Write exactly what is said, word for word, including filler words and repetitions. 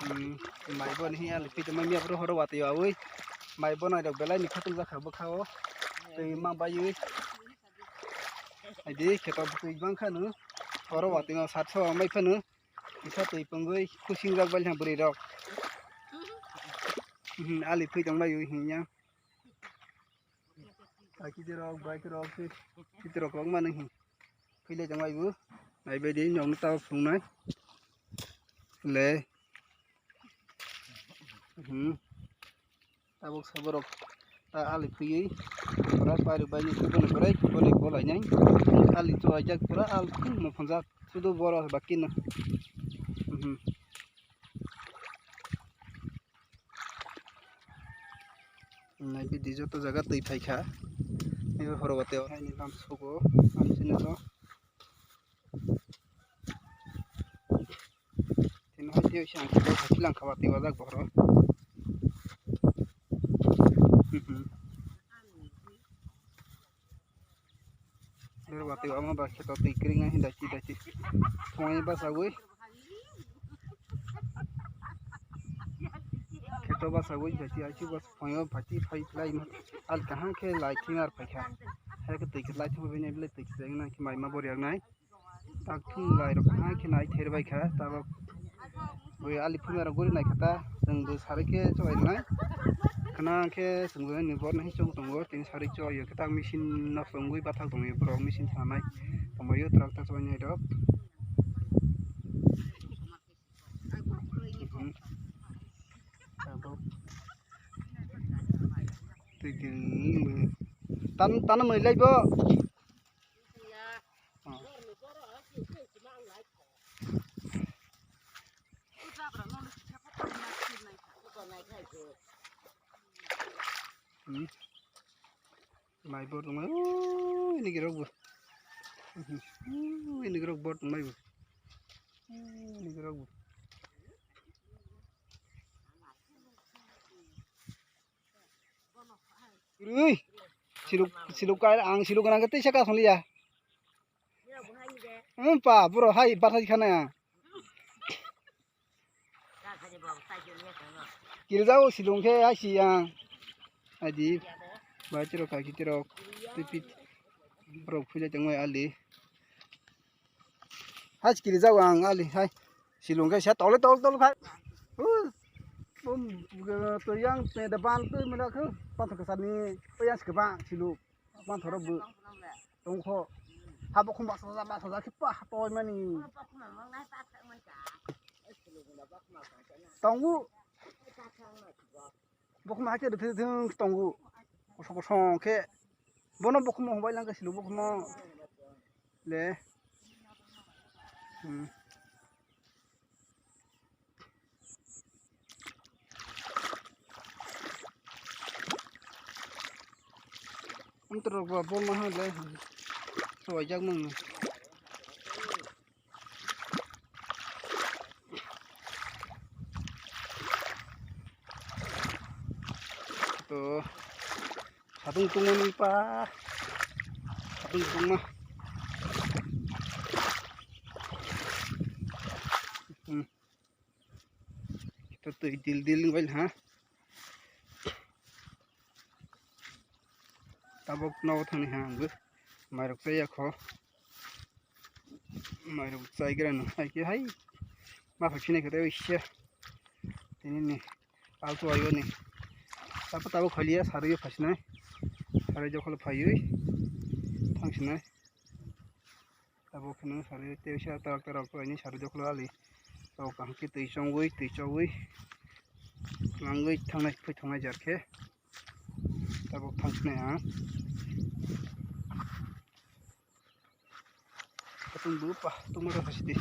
Hmm, mai bo ni hiya liphi tongma miya bro horo watwi awi. Mai bo nai rok belai ni khatung jakha bwkha o. Twi ma baywi. Aidi kheto twi bang khanu. Horo watwi ma sat so mai phanu. Kisa twi pungwi kusing jak bai bwrwi rok. Hmm, ali phi tong baywi hinya. Aki rok, bike rok, twi rok rok manu hi. Phile jang aibu. Naibe di nyong ta phungnai. Le. Hmm. Tabuk saborok ta ali phi. Pura pari bai ni kubun berai kubun bolai nai. Ali to ajak pura al mo phunjak. Sudu boro bakina. Hmm. Nai bidi joto jaga twi phaikha. Naibe horo watwi o haini lam sugo, ang sini to. Tini hai twi se ang khe bwkha kilang kha watwi wajak bohrok. Ler watwi ama ba kheto twi kring ai dachi dachi. Thongwi bachagwi. Kheto bachagwi dachi aichu bas phongo phachi phai phlai ma. Al kaham khe lai thing ar phaikha. Hai khe twi khe lai thung bini bile twi khe nang khe mai ma bor yak nai. Tak thung lai rok kaham khe nai ther bai kha tabok. Ui ali phunga rok guri nai kha ta, chwng bo sari khe chwng nai. Khna khe chwng bo ni bor nai chwng tongo, tini sari chwng yo khe ta machine no chwngwi bathak tongwi borok machine sanai. Tongbaio tractor chwng nai rok. Twi twi tan tan mai lai bo. Hmm. Mai bor tongmai. Ui, nigi rok bo. Ui, nigi rok bor tongmai bo. Ui, nigi rok bo. Ui, siluk, siluk kai, ang siluk nang kete saka songlia. Hmm, pa, bro, hai, bathai khana. Kiljao silung khe hai si yang. Adi, bai tirok, kaki tirok, tipit, borok philai tongmai ali. Hai kiljao ang ali, hai. Silung khe sa tole tol tol khai. Uh, bum, to yang, te da ban tu mila khu, pathor kasani, to yang sikaba silu. Manthoro bo tongkho. Ha bokhum baksa baksa khe pa toi mani. Tongo. Bokhum hakhe rithing rithing tongo. Kosong kosong khe. Bono bokhum hongbai langkhe silo bokhum. Le. Hmm. Ang torok ba bol ma hai le. Soi jak mang. To. Satung tungmani pa. Satung tungma. Hmm. Kita twi dil dil wng bai ha. Tabok nogo thani ha ang mairok chaya kho. Mairok chai gra no hai ke hai. Ma phai sinai khe tei sia. Tini ni. Altu ayo ni. Tabo tabo khaliya sarui phasinai. Sarui jokhol phaiwi thangsinai. Tabo kheno sarui tei sa tarak tarak ani sarui jokhol ali. Tabo kaham khe twi chongwi twi chongwi. Langwi thangnai phai thangnai jar khe. Tabo thangsinai ang. Katung bu pa tungma rok hasidi.